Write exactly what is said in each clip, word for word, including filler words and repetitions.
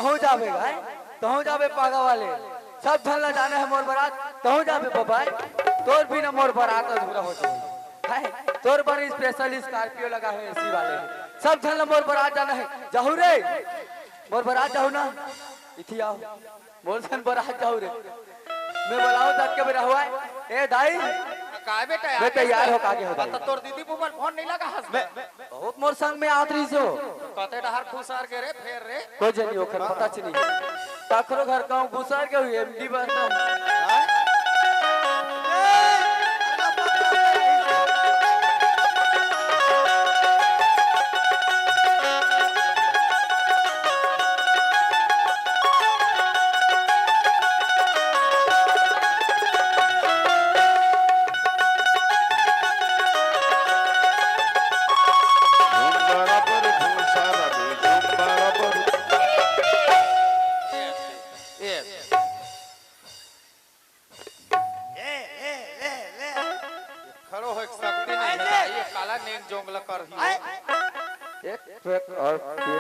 तहूँ जाबे भाई, तहूँ जाबे पागा वाले। सब झन ला जाना हे मोर बरात, तहूँ जाबे बबाई। तोर बिना मोर बरात अधूरा हो जाही। हाय, तोर बर special Scorpio लगा हे, AC वाले। सब झन ला मोर बरात जाना हे। जाहू रे, मोर बरात जाहू ना। इथी आव, मोर संग बरात जाहू रे। मैं बलाओ तक के बेरा हुआ है। ए दाई, काय बेटा, मैं आगे तैयार से। हो, कागे हो दाई। त तोर दीदी बुमन फोन नहीं लगा हस। मैं, बहुत मोर संग में आत रहिस हो। कते डहर खुसर गे रे, फेर रे। कोई जनी ओखर पता च नहीं। काखरो घर गाँव घुसर गे हुई, MD बनता। हाँ? झूम बराबर, झूम सारा दे, झूम बराबर। ए, ए, ए, ए, ए। खड़ो हो, एक शक्ति नहीं है। ये काला नेंग जोंगला कर ही। एक पैक और पी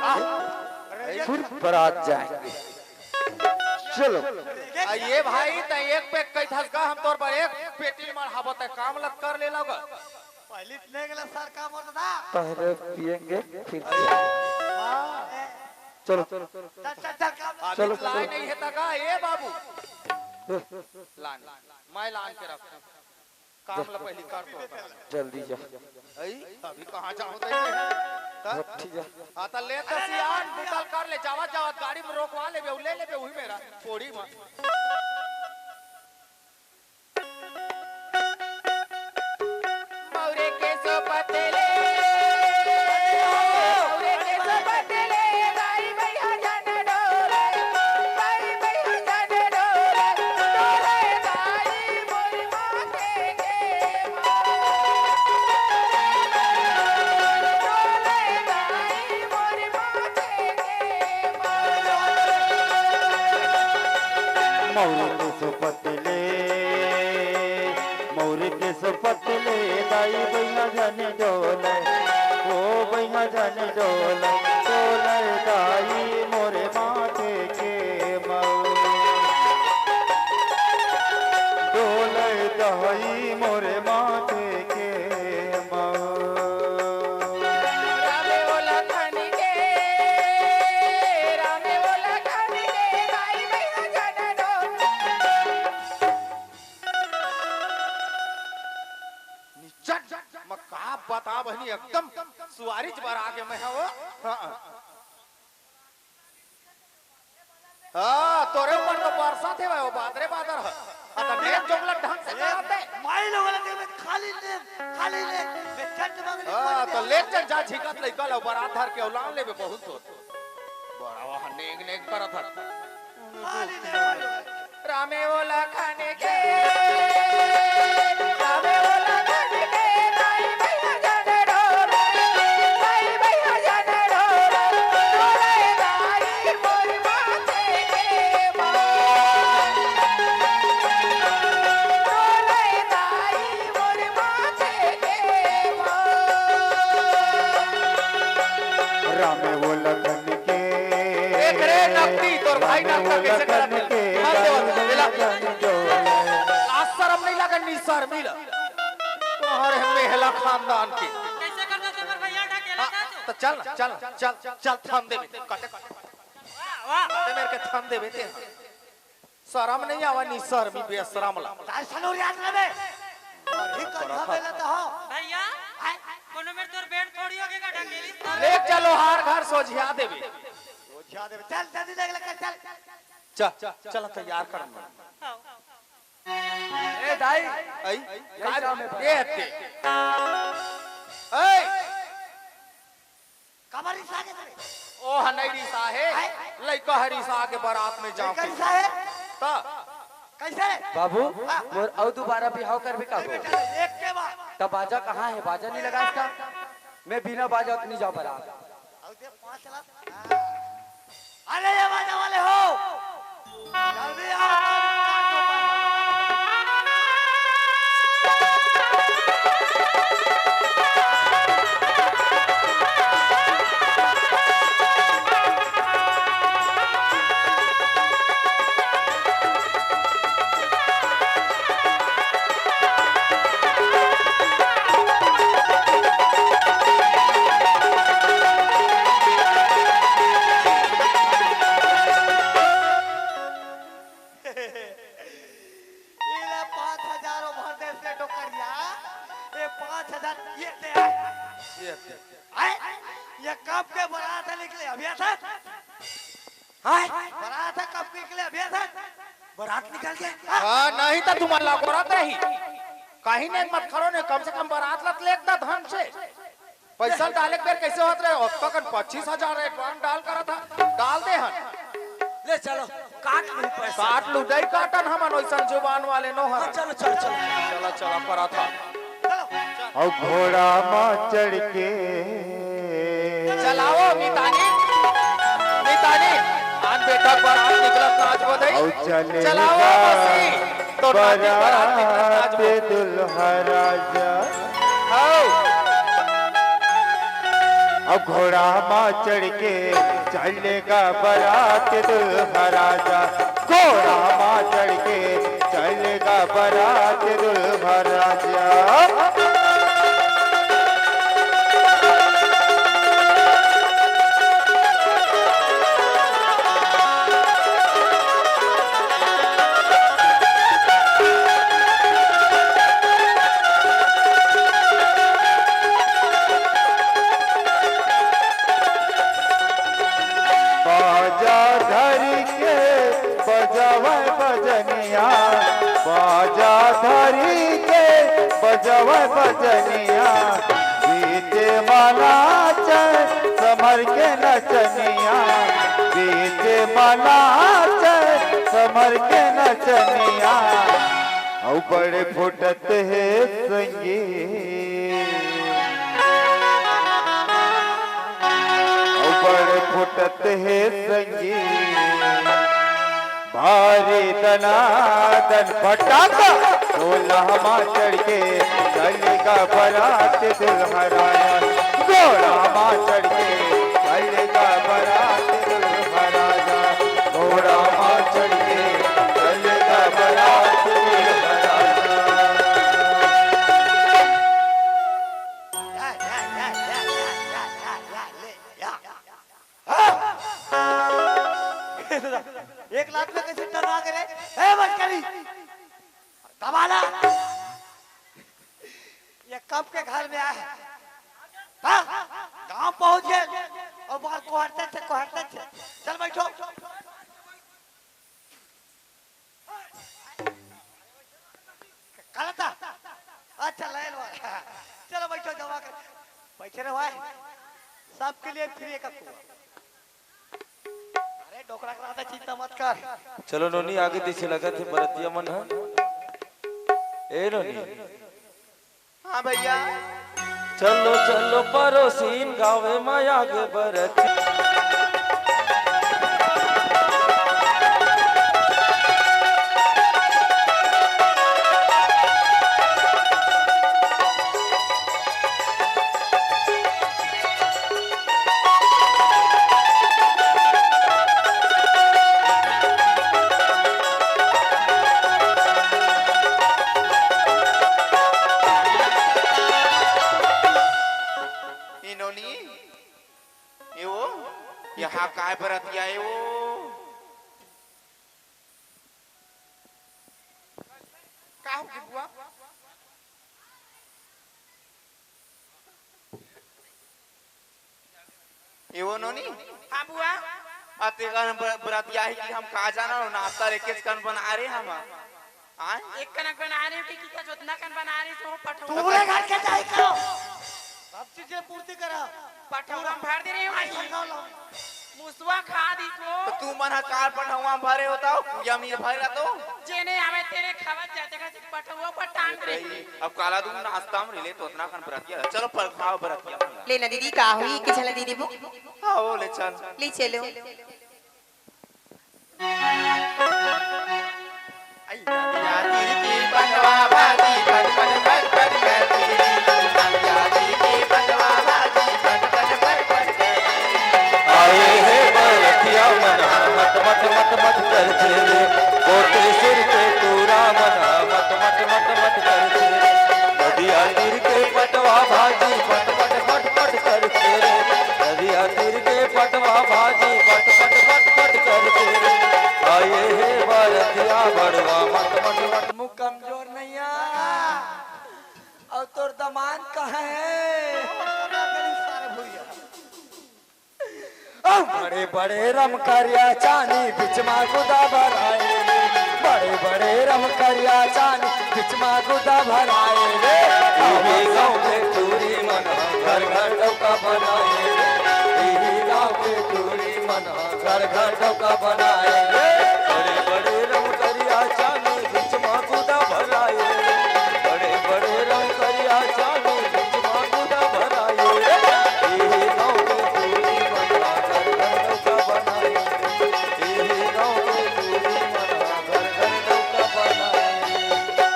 के फिर बारात जाएंगे। चलो। आ ये भाई, त एक पैक कही थस का, हम तोर बर एक पेटी मढ़ाबो, त काम लग कर ले लोग। पहले इतने गला सर का मरता था। पहले पिएंगे, फिर पिएंगे। हाँ। चलो। चल, चल, चल, काम। अभी चलो, लाए चलो। नहीं है तका, ए बाबू। लान, मैं लान के रखता। काम ला पहली कर तो। जल्दी जा। अई, अभी कहाँ जाओ दे? त? भट्टी जा। हाँ, त ले त सियान, बुतल कर ले, जावत, जावत, गाड़ी में रोकवा लेबे, ले लेबे, वही मेरा, कोड़ी में। मौरे के सोपत ले, मौरे के सोपत ले, दाई भैया जान डोले, दाई भैया जान डोले, डोले दाई मोर माथे के माँ। डोले दाई मोर माथे के माँ। मौरे के सोपत ले, मौरे के सोपत ले, दाई भैया जान डोले, ओ भैया जान डोले, डोले दाई मोरे माथे के मऊ। डोले दाई मोरे माथे के मऊ। रामे ओला खानी के, रामे ओला खानी के, दाई भैया जान डोले। निचट, मैं का बता बहिनी, एकदम सुवारी ज बर आगे मैं हूँ। हाँ। हाँ, तोरे ऊपर तो बरसात है भाई, वो बादरे बादर है। अगर नेक जोगला ढंग से कराते। माई लोग वाला देख में खाली ले, खाली ले। मैं चट मांगने हाँ, वाली तो भी ले चल जा, झिकत लइका ला, बारात धर के उलान लेबे बहुत तो। बड़ा वहाँ नेग नेग करत हट। रामे वो लखन के, रामे वो लखन के, दाई भैया जान डोले, दाई भैया जान डोले, डोले दाई मोर माथे के माँ। डोले दाई मोर माथे के माँ। रामे वो लखन के। देख रे नकटी, तोर भाई नकटा कैसे करत है? हाथ देवा, मिला। लाज शरम नहीं लगन, नी शर्मिल। तोहर है मेहला खानदान के। कैसे करता तुम्हार भैया ढकेला हाँ, था तू? तो चल ना, चल ना, चल, चल, चल, थाम दे बे। कटे, कटे। वाह, वाह। कटे मेरे के थाम दे बे ते। शरम नहीं आवा, नी शर्मी बेशरम ला। तार सनोर याद ना बे। अरे कथा बेला तो हो। भैया, आय। कोनो मेर तोर बेंट थोड़ी होगे का ढकेली? ले चलो हार घर सोझिया देबे। सोझिया देबे। चल जल्दी देख ले, चल। चल, चल तैयार कर। हाँ। ए दाई, आई? यही काम है। ए ते। ए! काबर रिसा के तबे? ओ ह नहीं रिसा हे। हैं? लइका ह रिसा के बारात में जाओ लइका के। रिसा हे? त? कैसे? बाबू, हाँ। मोर अउ दोबारा बिहाव करबे का? नहीं बेटा, एक के बाद। त बाजा कहाँ हे? बाजा नहीं लगा इसका? मैं बिना बाजा के नहीं जाओ बारात। अउ दे पाँच लाख। हाँ। अरे ये बाजा वाले हो, जल्दी आओ। बरात ह कब के निकले अभी तक? बरात निकल के? हाँ, नहीं त तुमन ला गोरत रही। कहीं नहीं मत करो ने, कम से कम बरात ला लेत दा धन से। पैसा डाले के बेर कैसे होत रहे? अब तक पच्चीस हजार advance डाल करत हा, डाल दे हन। ले चलो, काट लू पैसा। काट लू, नहीं काटन हमन वैसन जुबान वाले नो हन। हाँ, चलो, चलो, चलो। चला, चला, परा था। चलो। अउ घोड़ा मा चढ़ के चलाओ मितानी, मितानी, आन बेटा बरात निकलत नाच बदई। अउ चले चलाओ गा मसी, तो नाच बरात निकलत नाच बरात बदई। दुल्हा राजा। हौ। अब घोड़ा मा चढ़ के चलेगा बरात दुल्हा राजा, घोड़ा मा चढ़ के चलेगा बरात दुल्हा राजा। बाजा धरी के बजावे बजनिया, बाजा धरी के बजावे बजनिया, बीच मा नाचे समर के नचनिया, बीच मा नाचे समर के नचनिया। अउ बड़े फुटत हे संगी, अउ बड़े फुटत हे संगी, भारी दनादन फटाका। घोड़ा मा चढ़ के चलेगा बरात दुल्हा राजा, घोड़ा मा चढ़ के चलेगा बरात दुल्हा राजा। घोड़ा मा चढ़ के चलेगा बरात दुल्हा राजा। एक लात में कैसे टर्रा के रे? ए, बचकरी! दबाला! ये कब के घर में आए? हाँ? गांव पहुंच गए। अउ बार कोहरते थे, कोहरते थे। चल बैठो। गलत आ? अच्छा, लाइन वाला। चलो बैठो, जमा कर। बैठे रहो भाई। सबके लिए फ्री का कुआ। अरे डोकरा करा दे, चिंता मत कर। चलो नोनी, आगे पीछे लगत हे बरतिया मन ह। ए नोनी। हाँ भैया। चलो चलो परोसीन गावे मा आगे बरतिया। ए नोनी, ए वो, यहाँ काय बरतिया ए वो? का हो गे बुआ? ए वो नोनी? हाँ बुआ। अते कन ब-, बरतिया ही कि हम का जाना, नाश्ता लेके कन बना रहे हम। आय? एक कनक बना रहे हो कि, कि का जोतना कन बना रहे हो, पठौरा। तोरे घर के जाई करो। सब चीजें पूर्ति करा। पठौरा में भर दे रहे हो। आई सरगाव लाओ। मुसवा खा दी तो। तो तू मन ह कार पठौवा में भरे होता हो, पूजा में ये भरे रहता हो। जेने हमें तेरे खावत जाते खातिर पठौवा पर टांग रही। अब काला दूं नाश्ता में ले तो उतना कन बरतिया। चलो पर खाओ बरतिया। ले ना दीदी, का हुई कि चला दीदी वो? हाँ, वो ले चल। ले चलो। आए हे बरतिया मन हा मत मत मत मत करथे रे, गोटे सिर के टूरा मन हा मत मत मत मत करथे रे। नदिया तीर के पटवा भाजी फट फट फट फट करथे रे, नदिया तीर के पटवा भाजी फट फट फट फट करथे रे। आए हे बरतिया बड़वा मत मत मत। मुँह कमजोर नइया। अउ तोर दमांद कहाँ हे? बड़े बड़े रमकरिया चानी, बीच मा गुदा भराए रे। बड़े बड़े रमकरिया चानी, बीच मा गुदा भराए रे। इही गाँव के टूरी मन घर घर डौका बनाए रे। इही गाँव के टूरी मन घर घर डौका बनाए रे। बड़े बड़े रमकरिया चानी, बीच मा गुदा भराए रे। बड़े बड़े रमकरिया चानी, बीच मा गुदा भराए रे। इही गाँव के टूरी मन घर घर डौका बनाए रे। इही गाँव के टूरी मन घर घर डौका बनाए रे।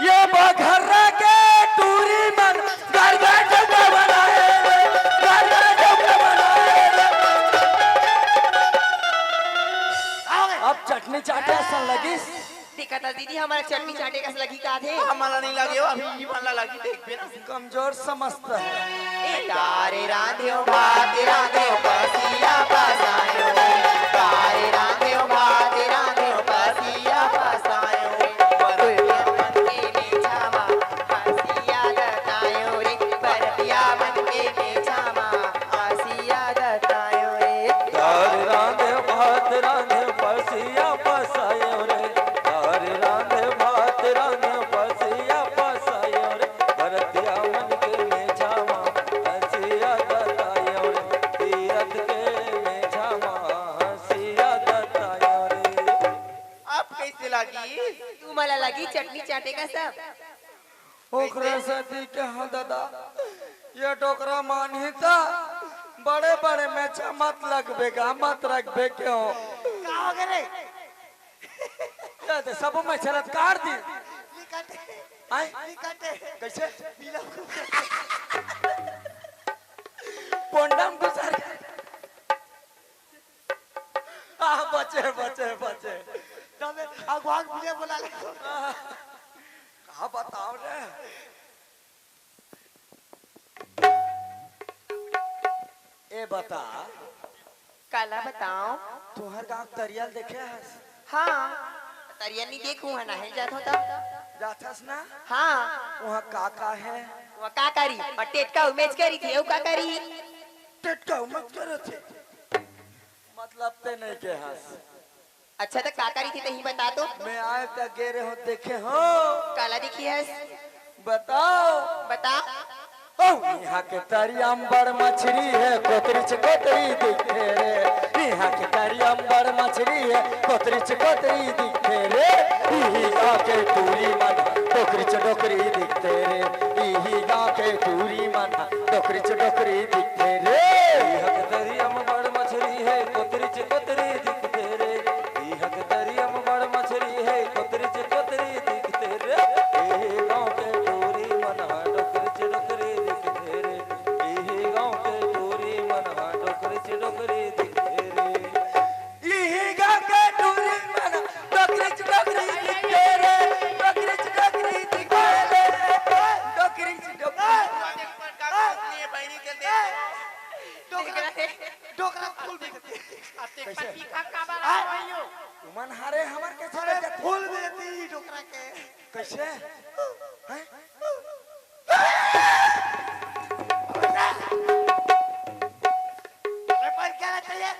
ये बघर्रा के टूरी मन घर घर डौका बनाए रे, घर घर डौका बनाए रे। अब चटनी चाटे असन लगिस। देखत हस दीदी, हमर चटनी चाटे कस लगही का थे? हमला नहीं लगे हो, अभी ई मन ला लगी, देखबे ना। कमजोर समझता है। ए तारे रांधेव भात, रांधेव पसिया पसायो। तारे रांधेव भात, रांधेव पसिया पसायो। बरतिया मन के मेछा मा हंसिया दतायो रे, बरतिया मन के मेछा मा हंसिया दतायो रे। दार रांधे भात रांधे पसिया पसायो रे। दार रांधे भात रांधे पसिया पसायो रे। बरतिया मन के मेछा मा हंसिया दतायो रे। तीरथ के मेछा मा हंसिया दतायो रे। अब कैसे लगी? तुमला लगी चटनी चाटे कस? ओकरे सेती के हाँ दादा, ये डोकरा मानही त बड़े बड़े मेछा मत लगबे गा, मत रखबे क्यों? का हो गे रे? ये तो सब मेछा ल काट दी। निकटे। आय? निकटे। कैसे? बिलकुल। पोंडम घुसर। आ, बचे, बचे, बचे। तबे अगुवाक बिले बोला ले। का बताओ रे? ए बता। काला बताओ? तुहर गाँव तरिया ल देखे हस? हाँ, तरिया नहीं देखूं है, नहीं जात हो तब। जाथस ना? हाँ। वहाँ का का है? वहाँ का करी? और टेटका उमेज करी थी, वो का करी? टेटका उमेज करत थे। मतलब ते नहीं के हस। अच्छा, त का करी थी, तही बता तो। मैं आए त गे रहे हो, देखे हो। काला देखी हस? बताओ। बता। ओ, इहाँ के तरिया म बड़ मछरी है, कोतरी च कोतरी दिखथे रे। इहाँ के तरिया म बड़ मछरी है, कोतरी च कोतरी दिखथे रे। इही गाँव के टूरी मन, डोकरी च डोकरी दिखथे रे। इही गाँव के टूरी मन, डोकरी च डोकरी दिखथे रे। इहाँ के तरिया म बड़ मछरी है, कोतरी च कोतरी दिखथे रे। इहाँ के तरिया म बड़ मछरी है, कोतरी च कोतरी दिखथे रे। इही गाँव के टूरी मन ह डोकरी च डोकरी दिखथे रे। इही गाँव के टूरी मन ह डोकरी च डोकरी दिखथे रे। इही गाँव के टूरी मन डोकरी च डोकरी दिखथे रे। डोकरी च डोकरी दिखथे रे। डोकरी च डोकरी। डोकरा, डोकरा फूल बेचती। अब ते कैसे? पति का काबर आ भाइयो? तुमन हरे हमर के अरे, छोड़े जाते। फूल बेचती डोकरा के। कैसे? हैं? अरे, पर क्या रहता है?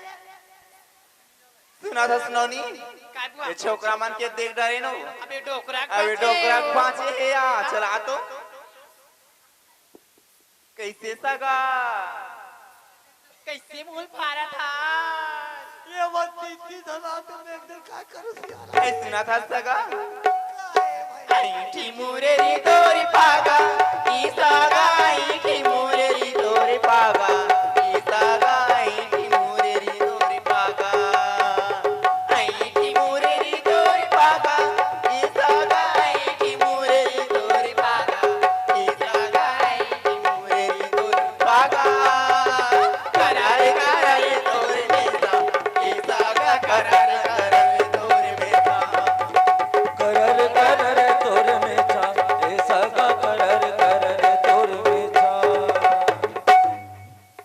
सुना था सुनौनी? का बुआ? ये छोकरा मन के देख डरे नो। अबे डोकरा अबे पाछे। डोकरा पाछे हे या, चला तो। कैसे सगा? कैसे मुंह फारा था? ये मत पीती धना, तुम एक दिन का करो सियारा। ऐ सुना था सगा? ऐठी मुरेरी तोरी पागा, ई सगा, ऐठी मुरेरी तोरी पागा, ई सगा, ऐठी मुरेरी तोरी पागा। ऐठी मुरेरी तोरी पागा, ई सगा, ऐठी मुरेरी तोरी पागा, ई सगा, ऐठी मुरेरी तोरी पागा। करारे, करारे तोरे मेसा, ई सगा, करारे, करारे तोरे मेसा। करर करर तोर मेछा, ए सगा करर करर तोर मेछा।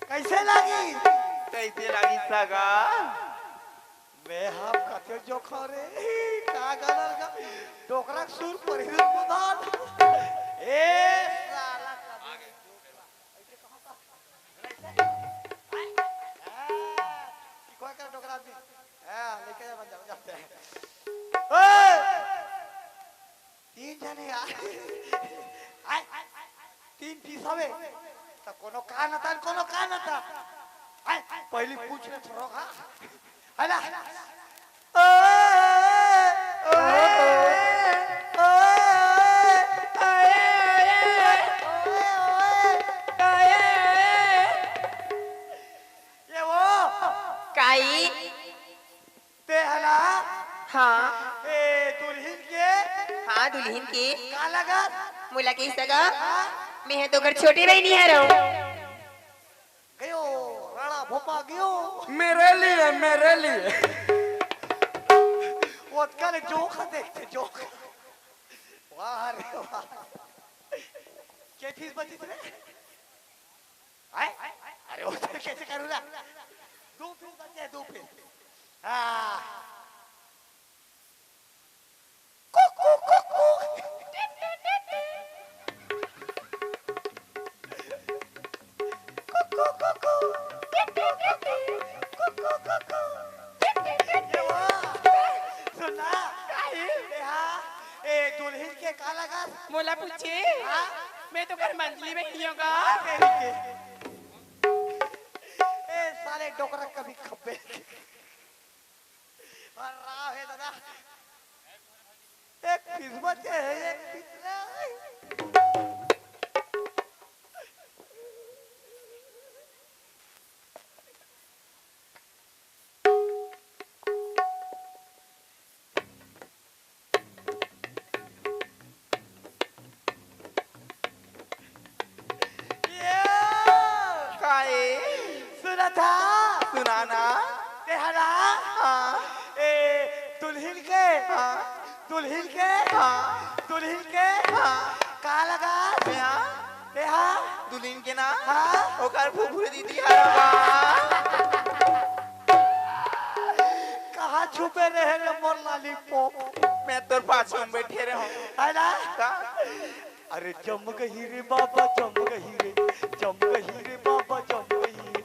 कैसे लागी? कैसे लागी सगा? मैं हम कते जोखा रे, का गाना लगा? डोकरा सुर पर ही प्रधान। ए साला। हाँ, लेके जा, बन जा, बन जा। ओए! तीन जने यार। आय, तीन पीस हवे। त कोनो का नता, कोनो का नता। आय, पहली पूछ ले थोड़ा का। है ना? ओए, ओए, ओए, ओए, ओए। ये वो। काई? ते हला? हाँ। ए, दुल्हिन के? हाँ, दुल्हिन के। का लगत? मोला कइसे गा? हाँ? मैं ह तो ओकर छोटे बहिनी हरव। गयो, राणा भोपा गयो। मेरे लिए, मेरे लिए। ओतका ले जोख देख, जोख। वाह रे वाह। के फीस बचिस रे? आय? अरे, वो तो कैसे करूँगा? दो पीस बचे हैं, दो पीस। हाँ। कुकू, कुकू। कुकू, कुकू। कुकू, कुकू। कुकू, कुकू। ये वो, सुन ना। काहे? ए, हाँ, ए, दुल्हिन के का लगस? मोला पूछे? हाँ? मैं तो घर मंजली में ही होगा। हाँ, तेरी के। ए, साले डोकरा कभी खब्बे। और राव है दादा। एक पीस बचे है, एक पीस रे। ये! काए? सुना था? सुना ना? तेहरा? हाँ। ए, दुल्हिन के? हाँ। दुल्हिन के? हाँ। दुल्हिन के? हाँ। का लगा? तेहा? तेहा? दुल्हिन के ना? हाँ। ओकर फुफुर दीदी हरवा। कहाँ छुपे रहे रे मोर लॉलीपॉप? मैं तोर पाछू में बैठे रहूं। है ना? का? अरे जम गही रे बाबा, जम गही रे, जम गही रे बाबा, जम गही रे,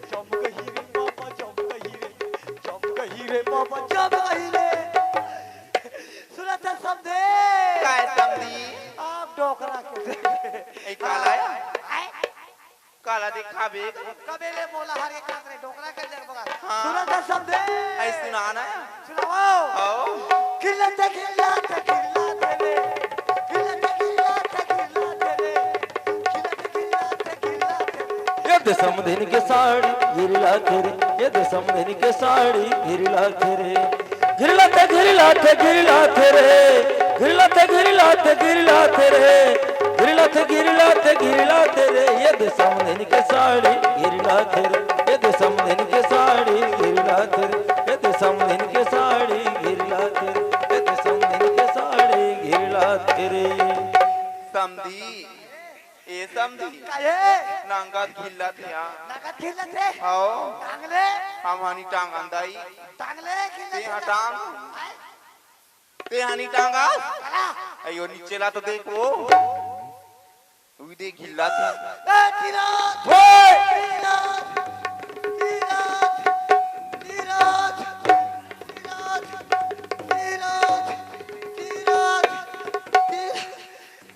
जम गही रे बाबा, जम गही रे, जम गही रे बाबा, जम गही रे। सुना था समधी? काय समधी? आप डोकरा के। ए, काला आय? आय? काला दिखाबे? कबे ले मोला हर एक कांत रे डोकरा के जग बगा। हाँ। सुना था समधी? ऐ सुना ना। सुनाओ। आओ। खिलत खिलत खिलत रे। खिलत खिलत खिलत रे। खिलत खिलत खिलत रे। ये दे समधिन के साड़ी गिरला तेरे, ये दे समधिन के साड़ी गिरला तेरे। गिरला ते, गिरला ते, गिरला तेरे, गिरला ते, गिरला ते, गिरला तेरे, गिरला ते, गिरला ते, गिरला तेरे, ये दे समधिन के साड़ी गिरला तेरे, ये दे समधिन के साड़ी गिरला तेरे, ये दे समधिन के साड़ी गिरला तेरे, ये दे समधिन के साड़ी गिरला तेरे। समधी, ए समधी। काहे? नंगत घिल्लत हे आ। नंगत घिल्लत हे? हव। टांग ले। हम हनी टांगन दाई। टांग ले, घिल्लत ते हे हा ना। टांग। आय। ते हनी टांग आ। चला। अयो नीचे ला तो देख वो। उई दे घिल्लत हे। ए, तिरथ। ओए। तिरथ। तिरथ। तिरथ। तीरथ,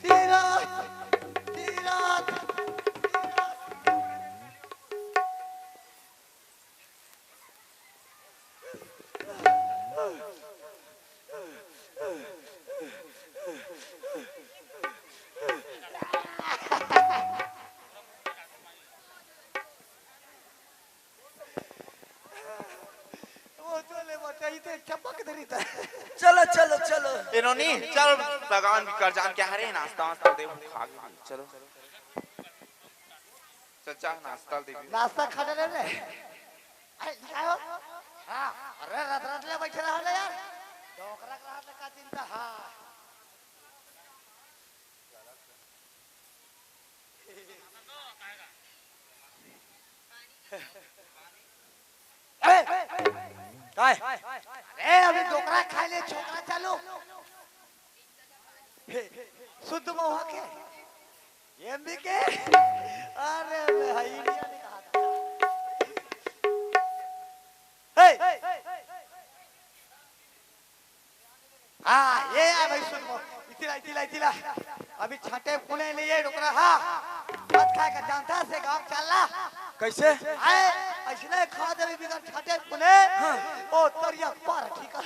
तीरथ, तीरथ। वो तो ले बचाई ते चपक धरी था। चलो, चलो, चलो। ए नोनी, चल बगान भी कर जान क्या हरे, नाश्ता वास्ता दे, खा के चलो। चचा, नाश्ता दे भी। नाश्ता खा ले रे। अरे, क्या हो? हाँ, अरे, रात रात ले बैठे रहो ले यार। डोकरा के रात ले का चिंता, हाँ। ए, काय? अरे, अभी डोकरा खाए ले, छोकरा चालू। हे, शुद्ध महुआ के? एमबी के? अरे, मैं हई इंडिया ने कहा था। हे, हाँ, ये आ भाई, सुन मो। इतिला, इतिला, इतिला। अभी छाटे पुने नहीं है, डोकरा, हाँ। मत खाए का जानता से गाँव चल ला। कैसे? आए, ऐसने खा देवे बिगर छाटे पुने। हाँ। ओ, तरिया पर, ठीक है।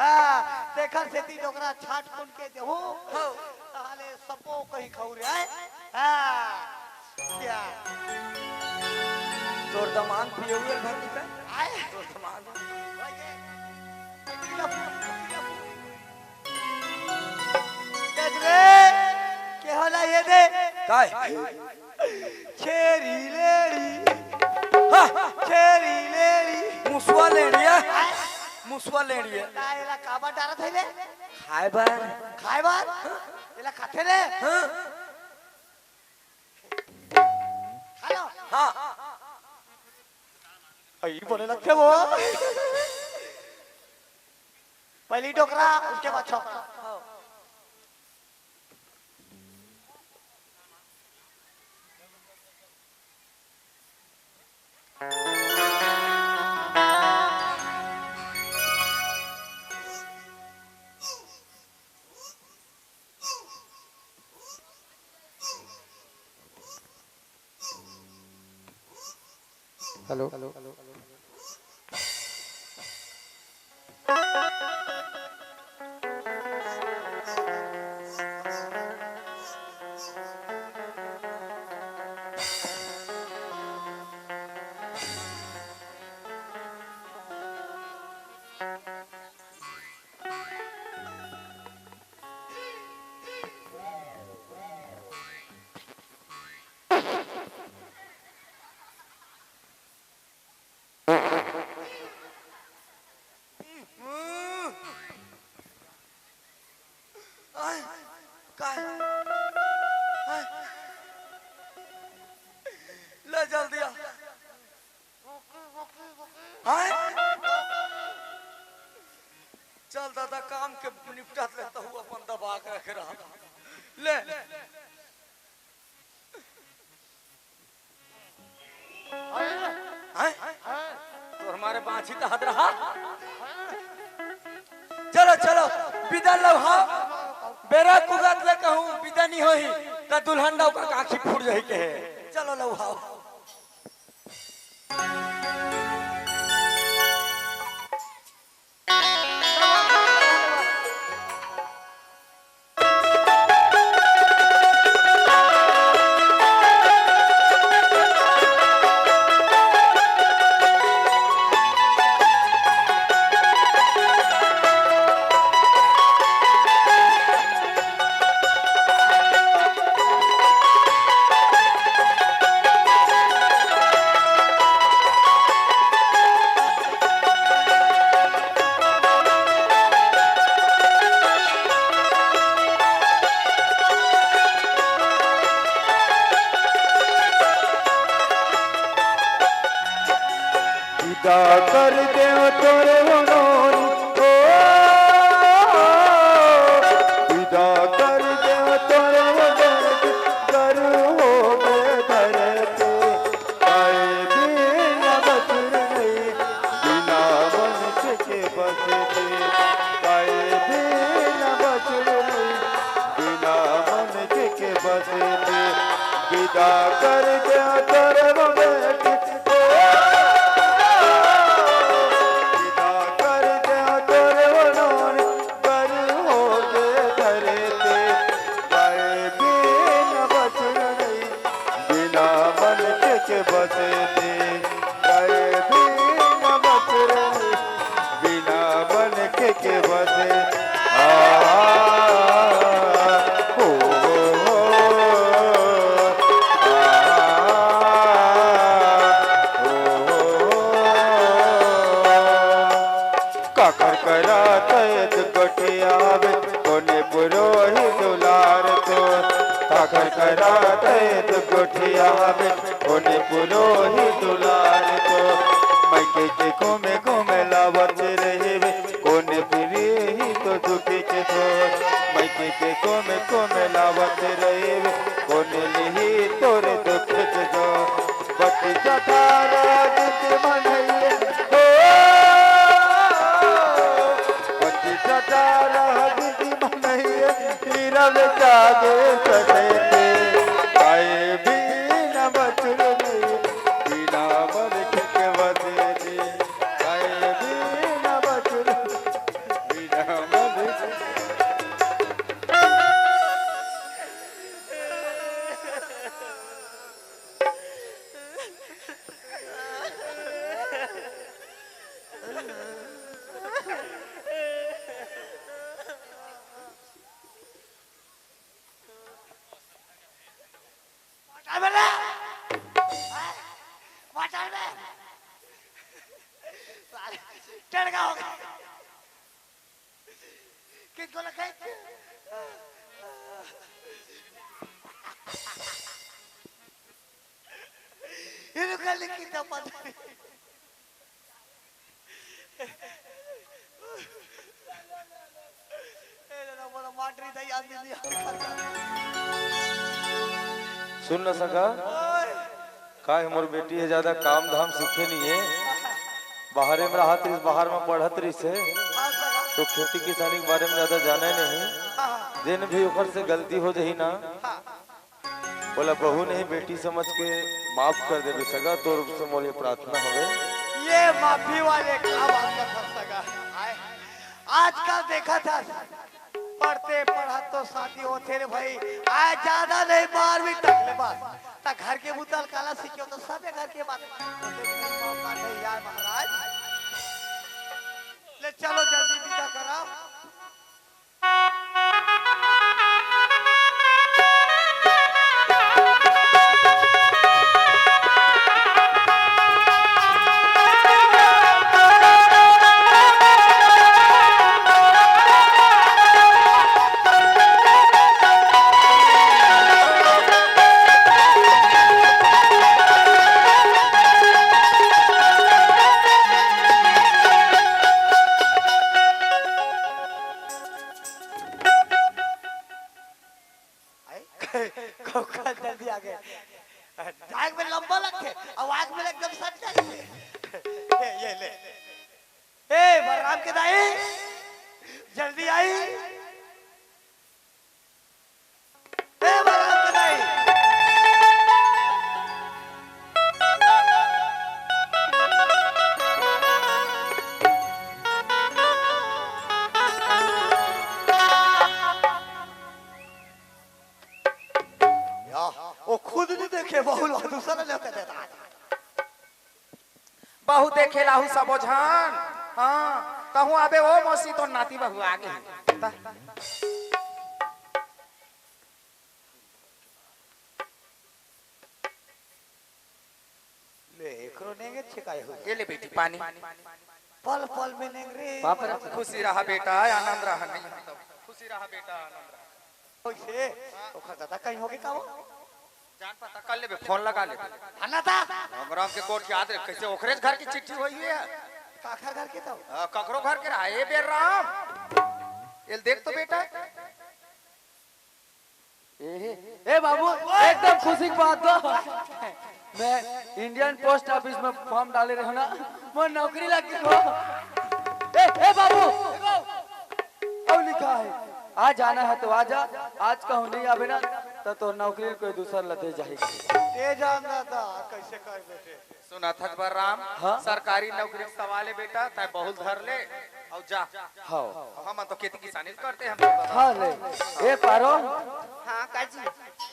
हाँ, देखा सेती डोकरा छाट पुन के देहू। हाँ। ताले सबो कहीं खौरे आए। हाँ। क्या? तोर दमांद पियउल भर का? आए। तोर दमांद। देख रे, के होला ये दे? काय? छेरी लेड़ी। हाँ। छेरी लेड़ी। मुसवा लेड़िया। आए। मुसवा लेड़िया। ता एला काबर डारत है ले? खाए बर। खाए बर? एला खाथे ले? हाँ। खा लो। हाँ। अई बोले लगथे वो। पहली डोकरा, उसके बाद छोकरा। हेलो। आय, काय? आय। ले जल्दी आ। आय। चल दादा, काम के निपटत ले, तहू अपन दबा के रख रहा। ले। हैं? तोर मारे बाछी त हद रहा। चलो, चलो, बिदा लउहाओ। बेरा कुगत ले कहूँ, बिदा नहीं होही, त दुल्हन नौका काखी फूट जाही के हे। चलो लउहाओ। विदा कर देव तोरे मनोरी, ओ, विदा कर देव तोरे मनोरी, गरु हो गे धरती, काय बिन बचुर नहीं, बिना मन के, के बसती, काय बिन बचुर नहीं, बिना मन के, के बसती, विदा कर दे तोरे मनोरी। विदा कर दे तोरे मनोरी, गरु हो गे धरती, काय बिन बचुर नहीं, बिना मन के, के बसती, काय बिन बचुर नहीं, बिना मन के, के बसे। आ, ओ, ओ, ओ, आ, ओ, ओ, ओ। काकर करा तैत गोठियावे, कोने पुरोही दुलार तो। काकर करा तैत गोठियावे, कोने पुरोही दुलार तो। मायके के घूमे घूमे लावत रहिबे, कोने पुरोही तो दुखी के तो। मायके के घूमे घूमे लावत रहिबे, कोने लिही तोरे दुख के तो। बत्ती चटारा जित मनइए हो, बत्ती चटारा रह दीदी मनइए, हीरा बेचागे सदैते। आए बिना बचुर नहीं, बिना मर के वदे दे। आए बिना बचुर, बिना मर के साले, टेढ़ का हो गया। किसको लगा? इनको लिखी तो पता नहीं। ए दादा, बोला, माटरी दई आदमी नहीं आवे। सुन न सगा, ओए। का हे, मोर बेटी हे, ज्यादा काम धाम सीखे नहीं हे। बाहरे में रहत रहिस, बाहर में पढ़त रहिस हे, हाँ, सगा। तो खेती किसानी के बारे में ज्यादा जाने नहीं। हाँ। जेन भी ओकर से गलती हो जाही ना, हाँ। बोला, बहू नहीं, बेटी समझ के माफ कर देबे सगा, तोर से मोर ये प्रार्थना हवे। ये माफी वाले का बात कर सगा। आए, आजकल देखा था, पढ़ते पढ़त तो शादी होथे रे भाई। आए, ज्यादा नहीं, बारहवीं तक ले बस। त घर के बुता ल काला सीखे हो, तो सबे घर के बात। मौका नहीं यार महाराज। ले चलो जल्दी विदा करा। आए? कौका जल्दी आ गए। आग में लंबा लगथे, अउ आग में एकदम सट जाथे। ये, ये ले। ए, बलराम के दाई, जल्दी आई। ए, बलराम के दाई। या, वो खुद नहीं देखे, बहू ला दूसरा लेके देता। बहू देखे लाहू सबो झन। हाँ, कहूँ अबे ओ मौसी तो नाती बहू आ गए। त ले, एकरो नेंगे छिकाए हो। ये ले बेटी पानी। पल पल में नेंग रे। बाप रे। खुशी रहा बेटा, आनंद रहा। नहीं, खुशी रहा बेटा, आनंद रहा। ओइसे, ओखर दादा कहीं होगे का वो? जान पता कर लेबे, फोन लगा लेबे। हन्ना ता? राम राम के कोट याद रे, कैसे ओखरे घर की चिट्ठी होई है? काखर घर के तो? आ, ककरो घर के रहा, ए बेर राम। एल देख तो बेटा। ए, ए बाबू, एकदम खुशी की बात तो। मैं इंडियन पोस्ट ऑफिस में फॉर्म डाले रहे ना, मोर नौकरी लग गई हो। ए, ए बाबू, अउ लिखा है, आज आना है तो आ जा, आज कहूँ नहीं आबे ना, तो तोर नौकरी कोई दूसर ला दे जाही। दे जान दादा, कैसे कर बेटे? सुनत हस बलराम, हाँ? सरकारी नौकरी के सवाल है बेटा, तै बहुत धर ले, अउ जा। हाँ। अउ हमन तो खेती किसानी करते हैं हम तो। हाँ ले, ए पारो। हाँ काजी।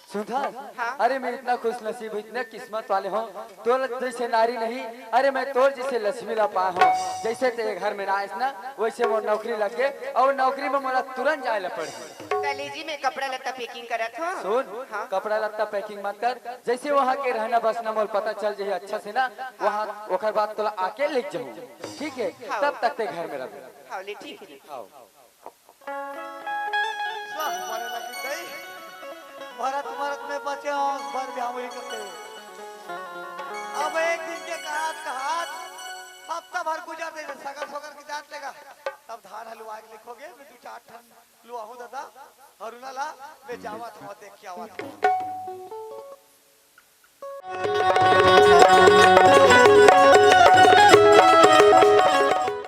सुधा, हाँ। अरे मैं इतना खुश नसीब हूँ, इतने किस्मत वाले हूँ, तोर जैसे नारी नहीं, अरे मैं तोर जैसे लक्ष्मी ला पाए हूँ, जैसे तेरे घर में ना आइस ना, वैसे मोर नौकरी लग गए, अउ नौकरी में मोला तुरंत जाए ला पड़ही। कलेजी में कपड़ा लत्ता packing करत हूँ। सुन, हाँ। कपड़ा लत्ता packing मत कर, जैसे वहाँ के रहना बसना मोला पता चल जाही अच्छा से ना, वहाँ ओकर बाद तोला आके लेके जाहूँ, ठीक है? हाँ। तब तक ते घर में रह। हाँ, ले ठीक है। हाँ। वाह, मरे लगी गई। मरत मरत में बचे हो, भर ब्याह वही करते हो। अब एक दिन के कहात कहात हफ्ता भर गुजर दे, सगर सगर के जात लेगा। तब धान हलवा के लिखोगे, मैं दो चार ठन लुआहू दादा, हरुना ला, मैं जावत हूँ, देख के आवत हूँ।